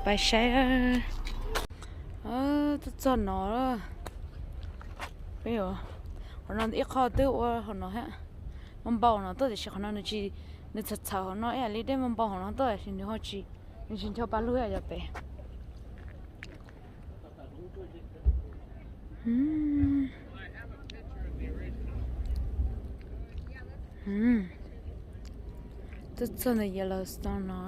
Pais saib, tuaj txog no. Peb, qhov no ib qho twb ua hauv no thiab, muaj npau no tuaj tiam sis qhov no nws tsis, nws txhawv txhawv hauv no ib yam li dej muaj npau hauv no tuaj tiam sis nws ho tsis, nws tsis ncho pa lug ib yam pem. Tuaj txog ntawm Yellowstone no.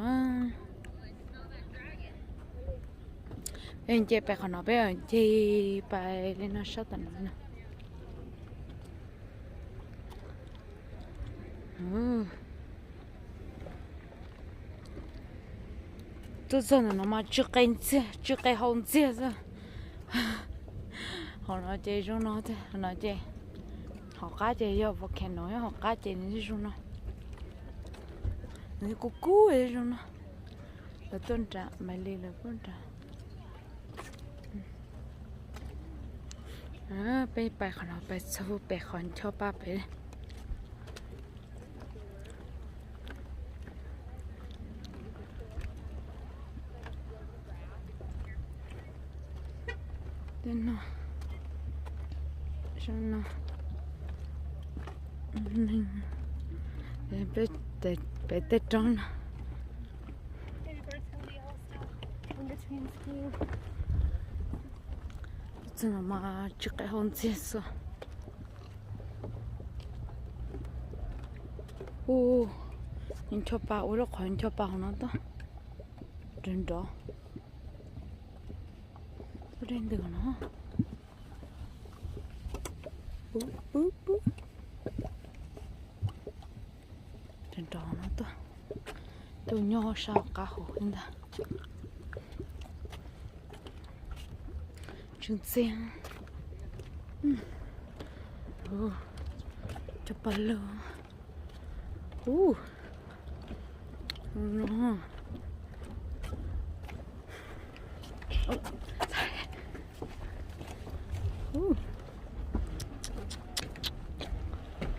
Peb nce pais qhov no, peb nce pais li no sab tom no na. Tuaj txog ntawm no mas tsw qe ntxiag, tsw qe hau ntxiag xwb. Hauv no ces zoo no, hauv no ces, hauv qab ces yog volcano, hauv qab ces nws zoo no. Nws kub kub zoo no. Lawv tuaj nram, Maiv Lis lawv tuaj nram. Peb pais qhov no, pais txog pem qhov ncho pa pem. Tej no, zoo no, pem tej roob no. Txog no mas tsw qe hau ntxiag xwb. Ua, ncho pa ua lub qhov ncho pa hauv no tuaj, nrov nrov. Tuaj dej ntws no. Nrov nrov no tuaj, tuaj nyob sab qab hauv ntag. Tsw ntxiag. Cov paj lug.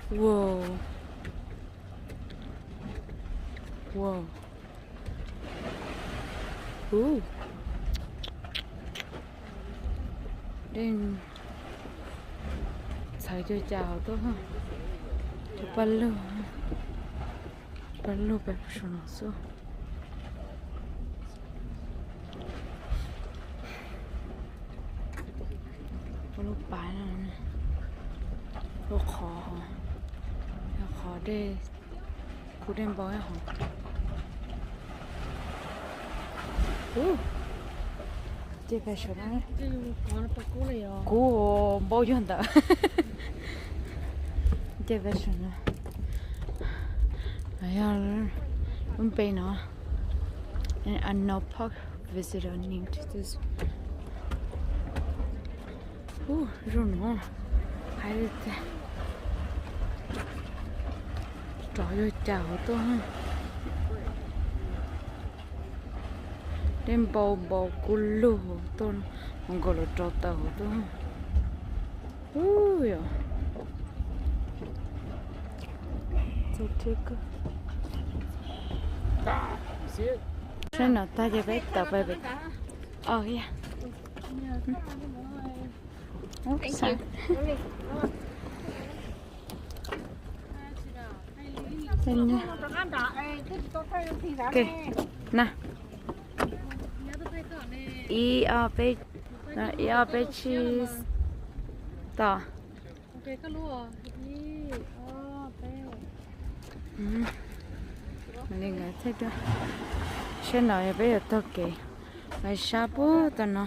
Wow. Wow. Dej txhawv cuag cas hauv tuaj. Cov paj lug, paj lug pem saum no xwb. Ua lub paiv no, lub qhov, qhov dej, kuv dej npau hov. Ces pais saum no, kuv npau yog ntawd. Ces pais saum no, yog lub npe no, Arnold Park visitor named this. Ub, zoo no, hais tias rov yuav cas hauv tuaj. Dej npau npau kub lug hauv tuaj, hauv nkaus los rau taws hauv tuaj. Ub, yog saib no tag ces peb tawm pais pem. Na, ib ob peb, ib ob peb tsib, tom. Li nkawd thaij rau, saib no yog peb yuav taug kev los sab puag tom no.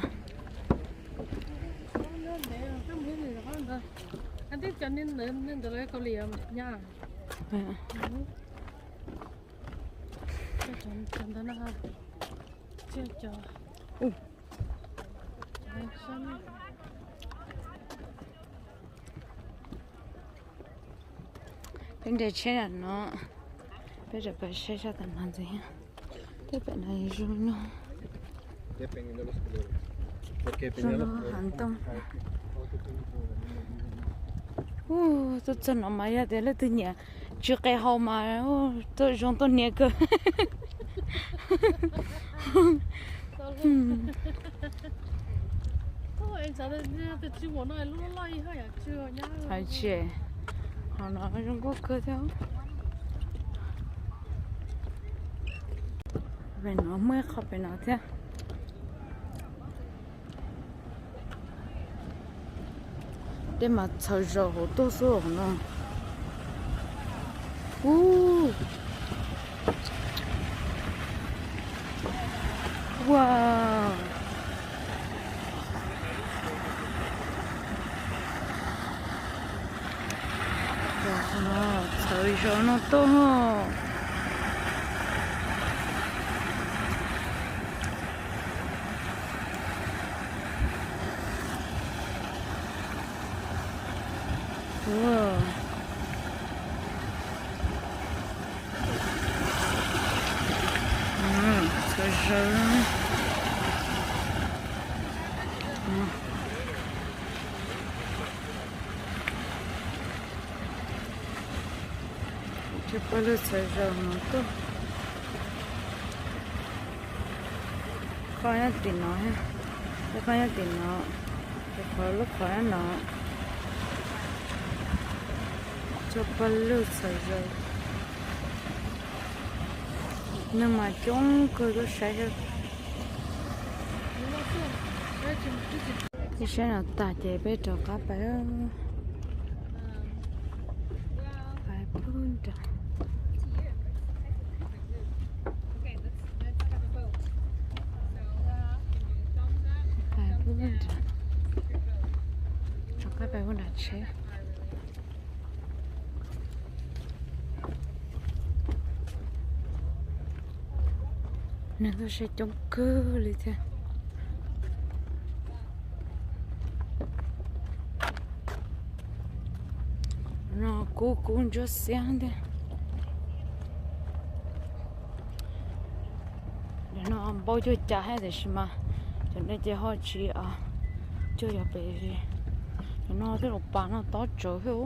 Peb nres tsheb nram no, peb rov pais saib sab tom no ntxiv. Tej pem no zoo no, zoo no hav ntoo. Ub, tuaj txog no mas yog tias leej twg nyiam tsw qe hau mas tuaj zoo tuaj hnia kawg. Hais tsis, qhov no zoo nkauj kawg thiab. Pem no muaj ib qho pem no thiab. Tej mas txhawv zaws hauv tuaj xwb no. Ub, ua, txhawv zaws no tuaj. Txhawv zaws. Cov paj lug txhawv zaws no tuaj. Qhov nyob tim no, lub qhov nyob tim no, cov qhov lub qhov nyob no. Cov paj lug txhawv zaws. Neeg mas coob kawg tuaj saib. Ib sab no tag ces peb rov qab pais, pais pub nram. Pais pub nram, rov qab pais pub nram tsheb. Neeg tuaj saib coob kawg li thiab. No kub kub ntsuab xiab thiab. Cov no npaum cuag cas thiab tiam sis mas cov no ces ho tsis cuag cov pem. Cov no tej zaum pas no tob tsawv thiab.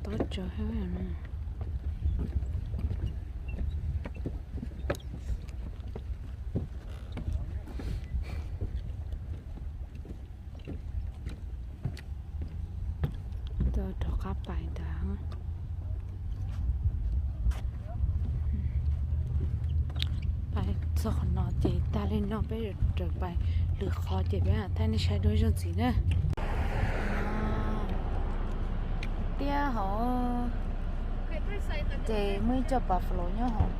Tob tsawv thiab no. Tuaj rov qab pais ntawd. Pais txog qhov no ces tag li no peb raws pais lwm qhov ces peb mam thaij nej saib dua ib zaug ntxiv na. Tiaj hauv ces muaj ib co buffalo nyob hauv.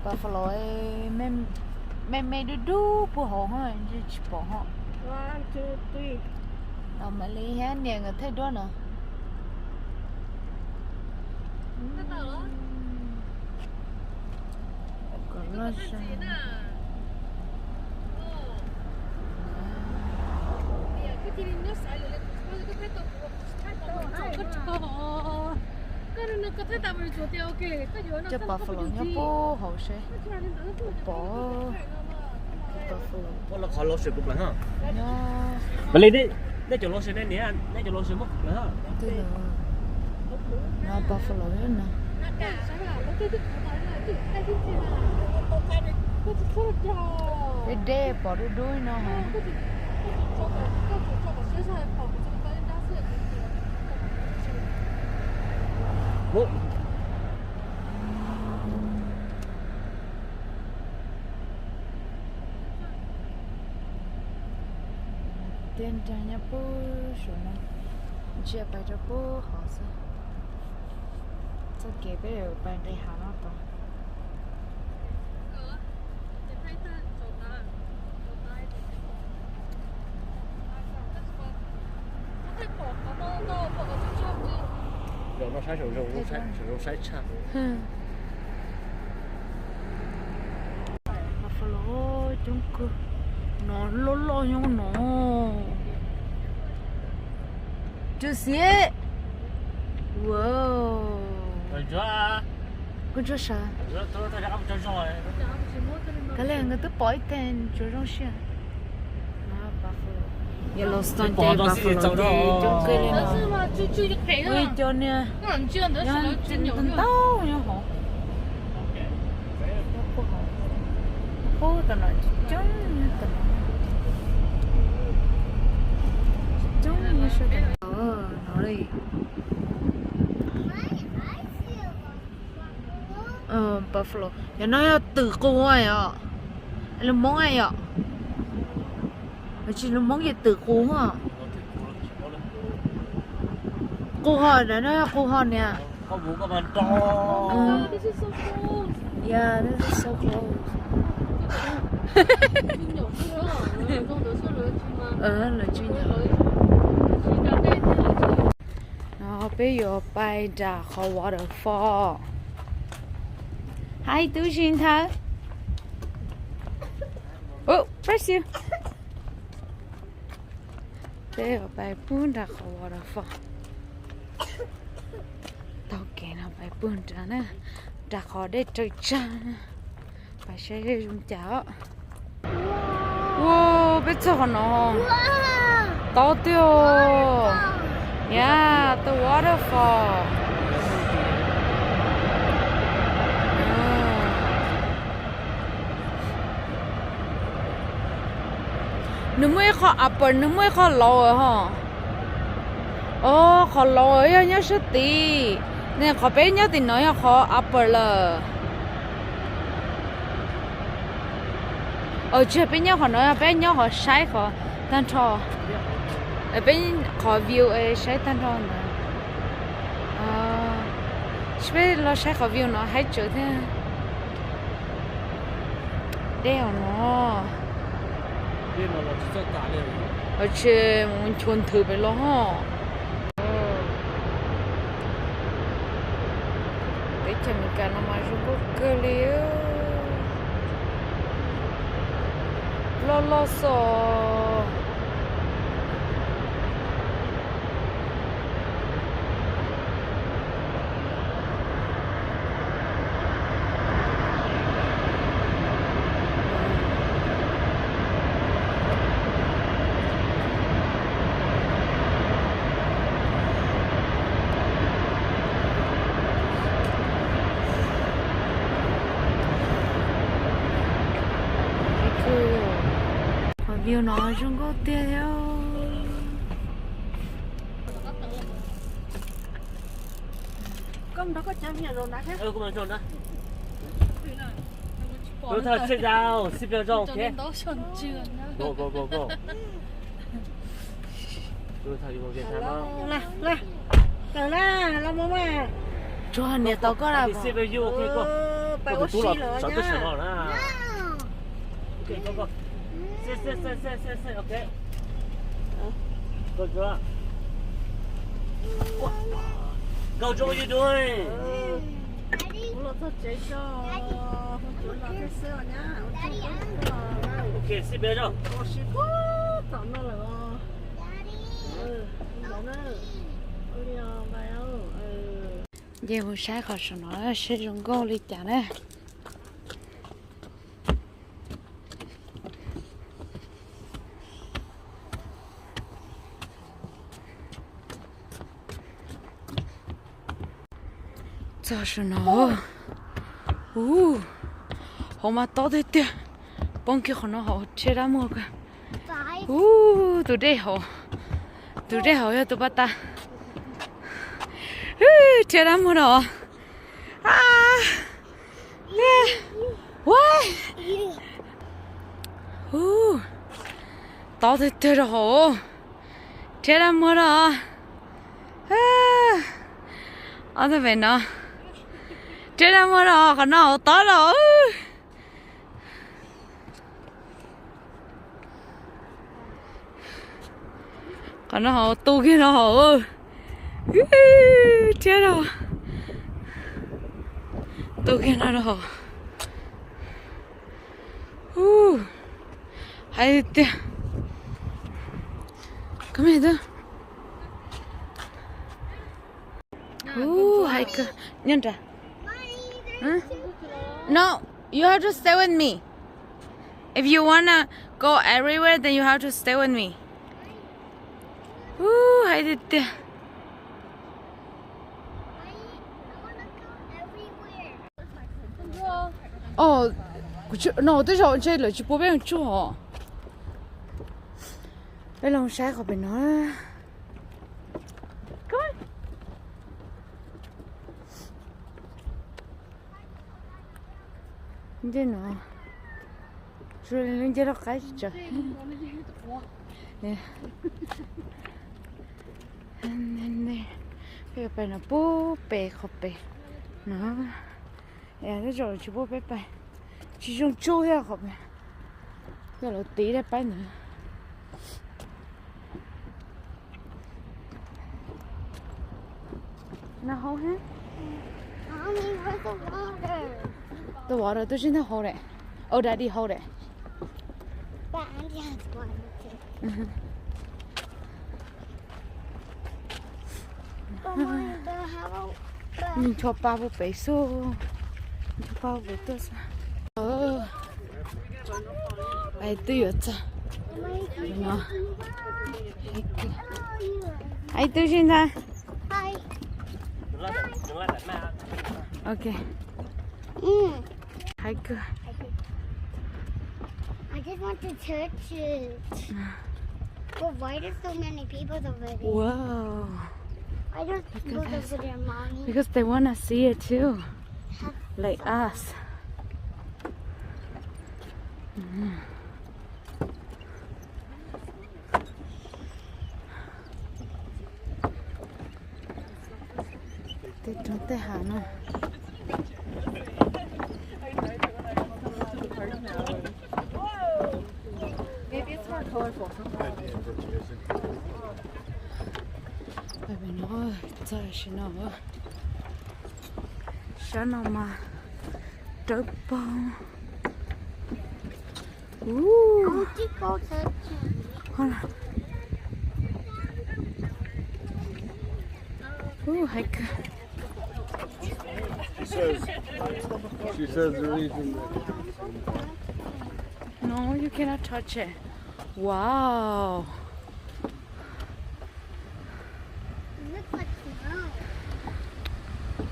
Buffalo me me dub dub puag hauv, tsis pom ho. Mam li thiab niam nkawd thaij duab no. Kom loj saib. Cov buffalo nyob puag hauv seb puas pom. Buffalo. Mam li, nej cov lo se ne niam, nej cov lo se muab plaws. Twg lawm? No buffalo no. Deb deb pom dub dub no. Tiaj nrag nyob puag saum no, ntsia pais rau puag hauv xwb. Txoj kev peb yuav pais nqis hav no tod. Zaum no saib, zaum no saib tshaj. Buffalo coob kawg. No loj loj nyob no. Tus xiab. Wow. Koj ntsuag sav. Kav liam nkawd twb pom ib teg ntsuag zoo siab. Buffalo. Yellowstone ces Buffalo ces coob kawg li no. Ua ib co niag nyob ntau nyob hauv. Ub, tam no coob, tam no coob, no li. Buffalo, yog no yog twm qus yom? Lus Hmoob yom? Tsis lus Hmoob ces twm qus. Qus ho, no yog qus ho niam. Yeah, this is so close. Lawv tsis nyob. No peb yuav pais nram qhov waterfall. Hais tub si nthaw. Ub, peb si. Peb yuav pais pub nram qhov waterfall. Taug kev no pais pug nrad na, nram qhov dej raws tsag na. Pais saib zoo cas os. Ua, peb txog qhov no. Tob tiag. Yeah, the waterfall. Nws muaj ib qho upper, nws muaj ib qho lower ho. Os, qhov lower yog nyob sab tid. Ne, qhov peb nyob tim no yog qhov upper lawm. Os, tsis yog peb nyob qhov no, peb nyob qhov saib qhov tag nrho. Peb qhov view saib tag nrho ntawd. Tsis, peb los saib qhov view no haib tsawv thiab. Dej hauv no. Tsis mus nchuav nthwv pem los ho. Teb chaws Amelikas no mas zoo nkauj kawg li. Loj loj xwb. Qhov view no zoo nkauj tiag thiab. Koj mus nrog koj cov me nyuam zaum nrad thiab. Go, go, go, go. Tawm na, los mus mas. Tsuag niam tau koj lawm. Pais ua si lawm na. Kuv los txog tsev tso, hu cuav los thiab xwb os nyab. Ua si puag tom no lawm os. Nce mus saib qhov saum no seb zoo nkauj li cas na. Txog saum no, ub, hauv mas tob tiag tiag. Poob kiag qhov no hauv, rhiab dab muag kawg. Ub, tus dej hauv, tus dej hauv yog tus pas tas. Rhiab dab muag no. Ub, tob tiag tiag rau hauv. Rhiab dab muag no. Ob tug pem no. Rhiab dab muag no, qhov no hauv tob los. Qhov no hauv tu kiag no hauv. Rhiab no. Tu kiag no rau hauv. Ub, hais tiag. Koj me tub. Ub, hais kawg. Nyob nrad. No, you have to stay with me. If you wanna go everywhere, then you have to stay with me. Ub, haib tiag tiag. Os, no twb zaum ntshe lawv tsis pub peb mus tsuj os. Peb los saib qhov pem no. Ntej no, lub ncauj loj qaib tsawv. Peb pais no pub pem qhov pem no. Tej zaum tsis pub peb pais, tsis zoo tsuj thiab qhov pem, yog lawv tiv dej paib ntawd. No hauv hev. Mommy, where's the water? The water, twb tsis ntag hauv lawm. Oh, daddy hauv lawm. But Auntie has water too. But Mommy, but how about, but Nws ncho pa puag pem xwb, ncho pa puag pem tuaj xwb. Pais twb yuav txog no. Hais twb tsis ntag. Hi. Ok. Mm. Hais kawg. I just want to touch it. But why there's so many people over there? Whoa. I just Look at go this. Over there, Mommy. Because they wanna see it too. Like us. Tej roob tej hav no. Pem no txog sim no, sab no mas rawv paug. Ub, hais kawg. She says, she says the reason that No, you cannot touch it. Wow. It looks like snow.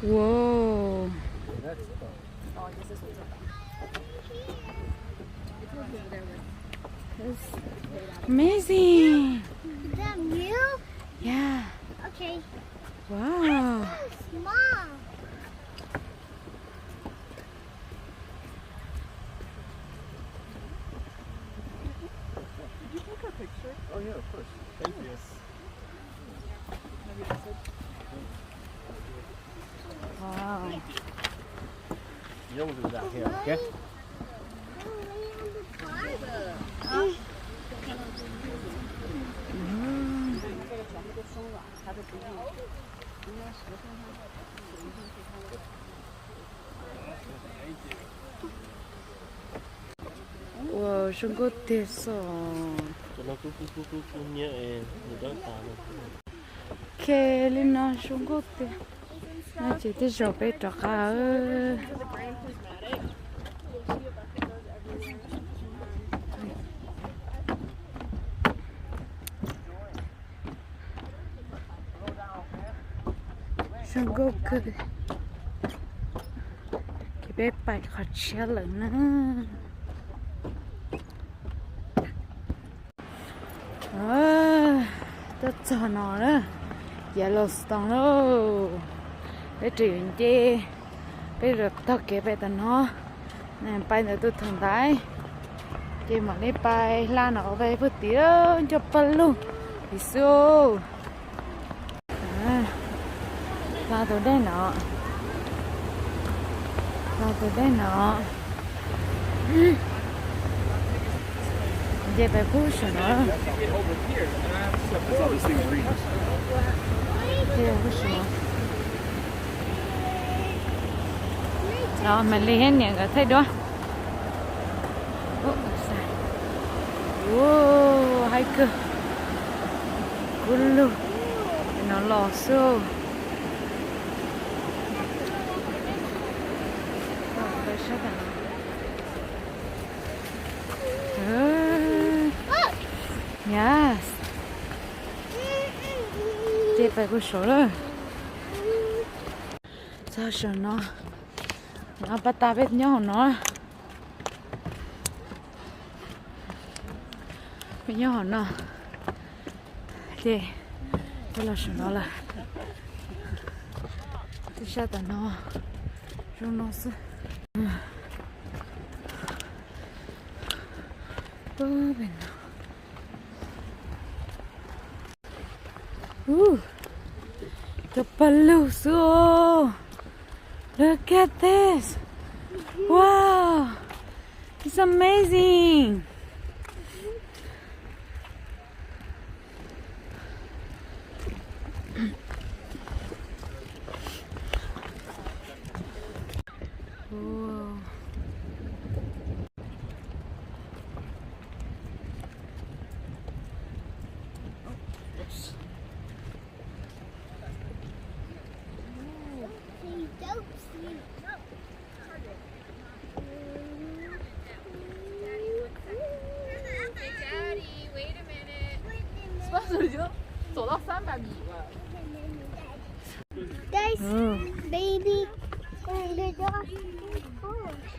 Whoa. That's amazing. Is that new? Yeah. Okay. Wow. That's so small. Did you take a picture? Oh yeah, of course. Thank you. Wow. You don't do that here, okay? Ua zoo nkauj tiag xwb. Khe li no zoo nkauj tiag. No ces tej zaum peb rov qab. Zoo nkauj kawg. Ces peb pais qhov tshiab lawm na. Tuaj txog no na, Yellowstone lauj. Peb tseem yuav nce, peb yuav taug kev pem tom no, pais ntawm tus thaum ntaiv, ces mam li pais hla no pais puag tim ncaj pawg lug tim xwb. Hla tus dej no, hla tus dej no. Nce pais pub saum no. Nce pub saum no. Los Maiv Lis thiab niam nkawd thaij duab. Ua, haib kawg. Kub lug, no los xwb. Yes. Kuv saum lawm. Txog saum no, no pab tas peb nyob hauv no. Peb nyob hauv no. Ces peb los saum no lawm. Twb sab tom no, zoo no xwb. Puag pem no. Cov paj lug xwb os. Look at this. Wow. It's amazing. Wow. Daddy, wait a minute. 走到三百米了。Guys, baby, and the dog.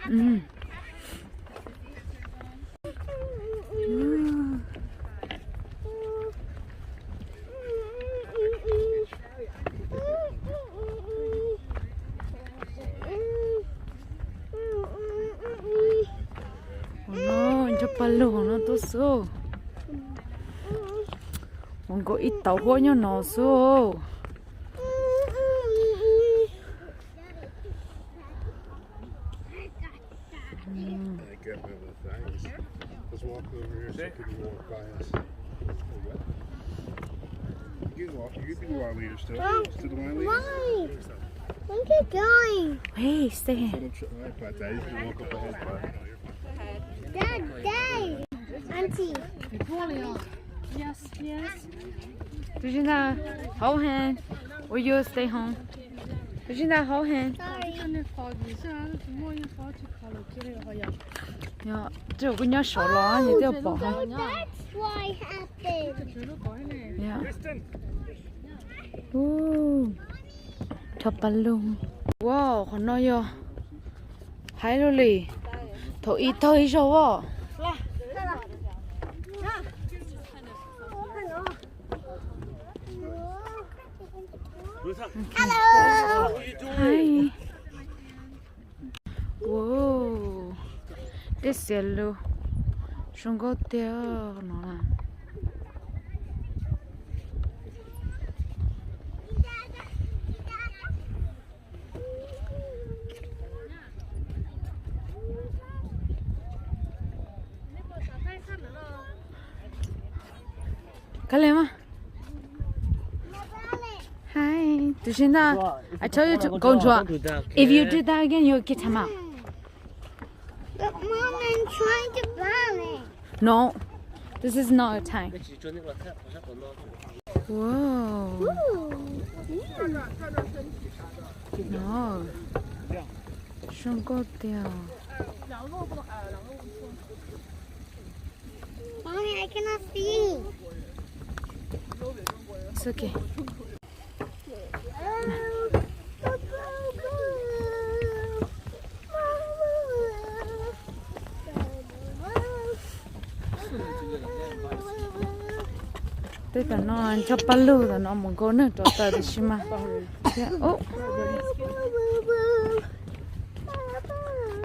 嗯。 Ua no, cov paj lug no tuaj xwb. Ua nkaus ib tauv huab nyob no xwb. Mm. Let's walk over here so people can walk by us. You can walk, you can be our leader still. Still the line leader. Why? Where are you going? Hey, stay here. Little ch-, all right, Pat, Daddy's gonna walk up ahead, Pat. Dad, Dad. Auntie. Yes, yes. Did you not hold hand? Or you stay home? Did you not hold hand? Sorry. Yog, twb kuv nyob saum los nws twb pom. So that's why happened. Yog. Ua, cov paj lug. Wow, qhov no yog hais lus li thaum ub tag ib zaug as. Hello. Hi. Wow, dej xiav lug, zoo nkauj tiag no na. Kab le mas. Hi, tus tsis nta. I told you to go draw. If you do that again, you'll get time out. But Mom, I'm trying to balance. No, this is not a time. Whoa. Ooh. No. Zoo nkauj tiag. Mommy, I cannot see. It's okay. Tej tom no cov paj lug tom no mus nkaus neeg rauv taws tiam sis mas.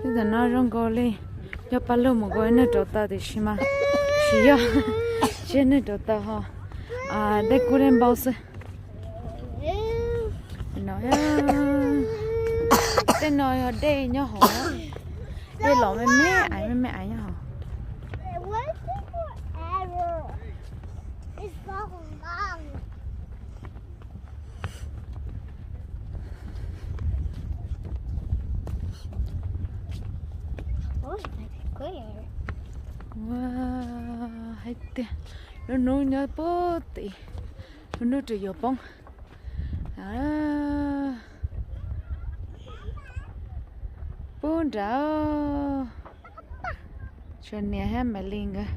Tej tom no zoo nkaus li cov paj lug mus nkaus neeg rauv taws tiam sis mas. Tsis yog, tsis yog neeg rauv taws ho, dej kub dej npau xwb. No, tej no yog dej nyob hauv, dej los me me ais me me ais nyob hauv. Ua, hais tias lub hnub nyob puag tim, lub hnub twb yuav poob. Puag nrad, tsuas niam thiab Maiv Lis nkawd.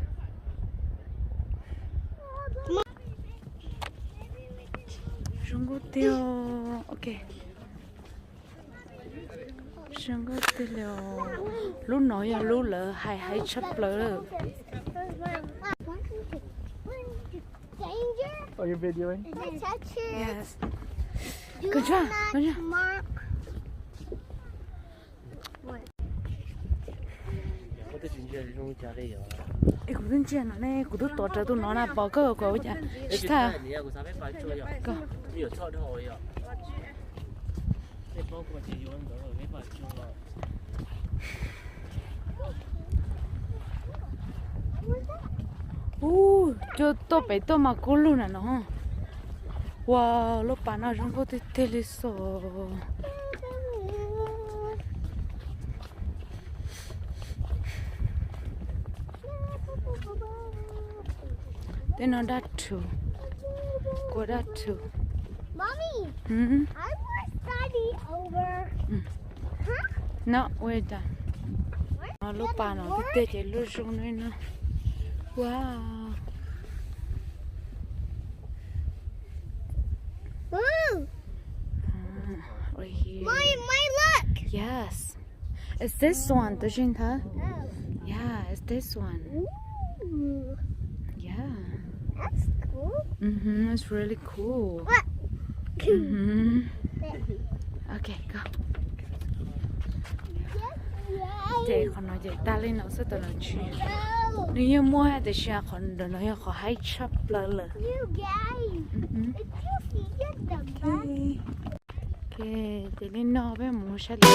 Zoo nkauj tiag, ok. Zoo nkauj tiag li os. Lub no yog lub lawv hais hais tshaj plaws lawm. Danger? Oh, you're videoing? Is it touch it? Yes. Do Good job, not good job. Mark. What? Es kuv twb ntsia no ne, kuv twb tuav rawv tus no na, pom koj kuv ua cas tsis tag. Ub, cua tuaj pem tuaj mas kub lug na no. Ua, lub pas no zoo nkauj tiag tiag li xwb. Tej no dab rhuv, kua dab rhuv. Mommy, Hmm? I want study over. Hmm. Huh? No, wait. What? No, lub pas no tiag tiag ces lub zoo li no. Wow. Ooh. Ah, right here. Mommy, mommy, look. Yes. It's this one, Tuj Sing Tha. Oh. Yeah, it's this one. Ooh. Yeah. That's cool. Mm-hmm, it's really cool. What? Mm-hmm. Okay, go. Ces qhov no ces tag li no xwb, tam no tsis, nws yeej muaj tiam sis qhov ntawm no yog qhov haib tshaj plaws lawm. Ok, ces li no peb mus saib li.